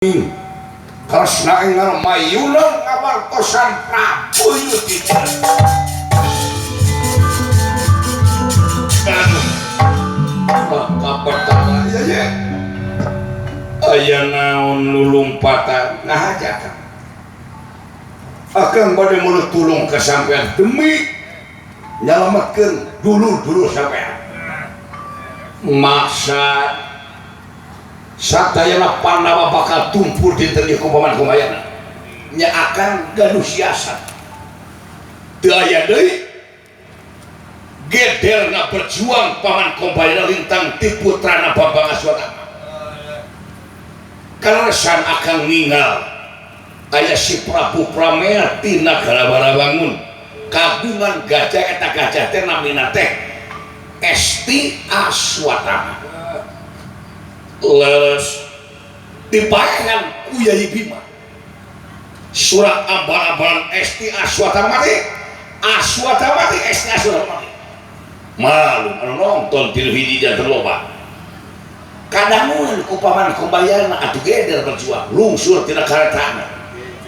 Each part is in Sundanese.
Kresna ing Ngarmayuna ngawartosan Prabu Yudhistira. Maka pertama ya ya. Aya naon lulumpatan ngahajakan. Akang bade mulut tulung ka sampean demi nyalametkeun dulur-dulur sampean. Maksa satayana Pandawa bakal tumpul dinten ieu ku Paman Kumbayana. Nya akang gaduh siasat. Teu aya deui gederna berjuang Paman Kumbayana lintang ti putrana Bambang Aswatama. Kaleresan akang ninggal aya si Prabu Pramea ti nagara Warawangun kagungan gajah eta gajah teh namina teh Esti Aswatama. Leres dipaengan ku Yai Bima surat ambal-ambalan Esti Aswatama mati, Aswatama mati, Esti Aswatama mati. Malum anu nonton tilu hiji janten loba. Kadangun ku Paman Kumbayana atuh geder berjuang lungsur tina karetana,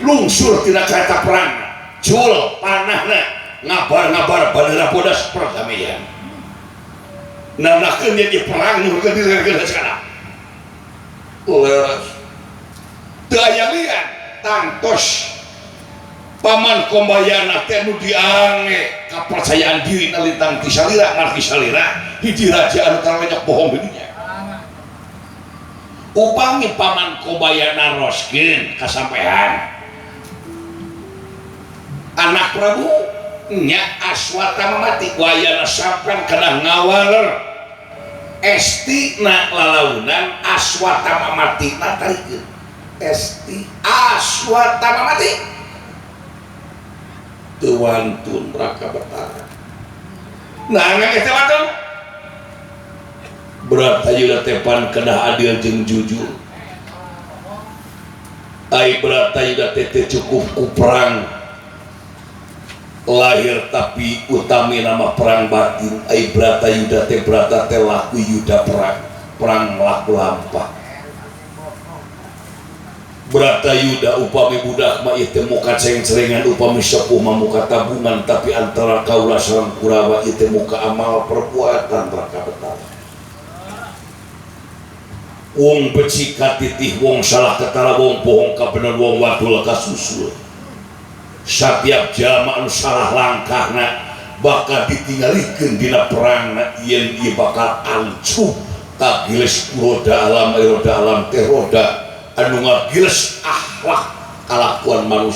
lungsur tina kareta perang, jul panahna ngabar-ngabar bandera bodas perdamaian. Nanakeun jadi perang nu gede-gede sekarang. Leres teu aya lian tangtos Paman Kumbayana teh nu diange kapercayaan diri lintang ti salira ngarti salira hiji raja anu tarlenyok bohong di dunya. Upami Paman Kumbayana roskeun kasampean anak Prabu nya Aswatama mati wayana sampean kedah ngawaler Esti na lalaunan Aswatama mati na tarikeun Esti Aswatama mati teu wantun Raka Betara. Nah geus teu wantun Bratayuda teh pan kedah adil jeung jujur. Ai Bratayuda teh teu cukup ku perang lahir tapi utami nama perang batin. Ai Bratayuda teh brata teh laku yuda perang, perang laku lampah. Bratayuda upami budak mah ieu teh muka ceng-cerengan, upami sepuh mah muka tabungan, tapi antara kaula sareng Kurawa ieu teh muka amal perbuatan Raka Betara. Wong becik katitih, wong salah ketara, wong bohong kabener, wong wadul kasusul. Satiap jalma anu salah langkahna bakal ditinggalikeun dina perangna yen ieu bakal ancuh kagiles roda alam, roda alam teh roda anu ngagiles akhlak kalakuan manusia.